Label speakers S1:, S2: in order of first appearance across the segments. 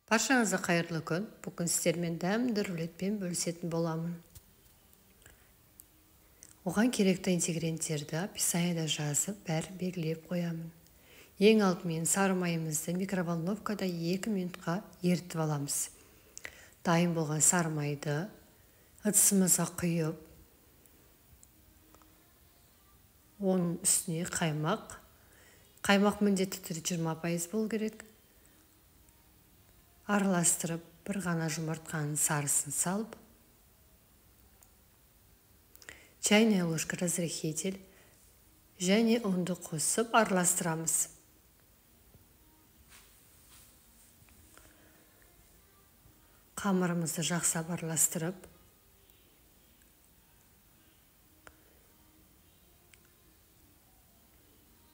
S1: Баршаңызға қайырлы күн. Бүгін сіздермен дәмді рулетпен бөлісетін боламын. Оған керекті ингредиенттерді описаниеда жазып, бәрін белгілеп қоямын. Ең алдымен сары майымызды микроволновкада 2 минутқа ерітіп аламыз. Дайын болған сары майды ыдысымызға құйып, оның үстіне қаймақ. Қаймақ міндетті түрде 20% болу керек. Араластырып, бір ғана жұмыртқаның сарысын салып, чайная ложка разрыхлитель және ұнды қосып араластырамыз. Қамырымызды жақсылап араластырып,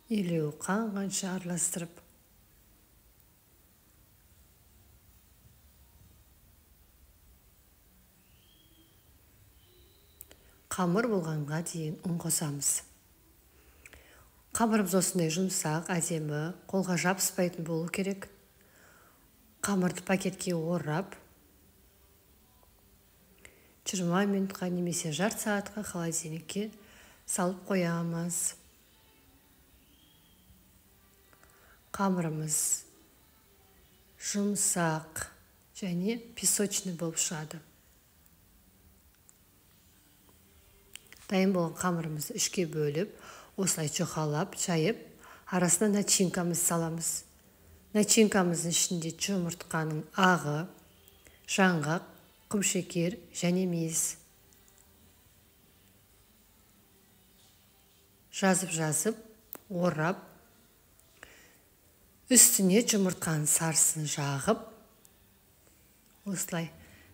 S1: илеу қанғанша араластырып, қамыр болғанға дейін ұн қосамыз. Қамырымыз осындай жұмсақ, әдемі, қолға жабыспайтын болу керек. Қамырды пакетке орап, 20 минутқа немесе жарты сағатқа холодильникке салып қоямыз. Қамырымыз жұмсақ және песочный болып шығады. Дайын болған қамырымызды үшке бөліп, осылай жұқалап, жайып, арасына начинкамызды саламыз. Начинкамыздың ішінде жұмыртқаның ағы, жаңғақ, құмшекер және мейіз. Жазып-жазып, орап, үстіне жұмыртқаның сарысын жағып, осылай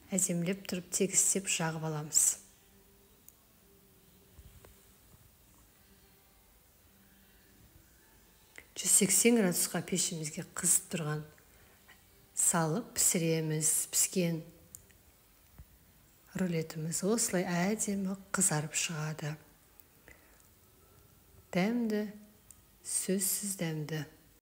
S1: әдемілеп тұрып тегістеп жағып аламыз. 180 градусқа пешімізге қызып тұрған салып пісіреміз. Піскен рулетіміз осылай әдемі қызарып шығады. Дәмді, сөзсіз дәмді.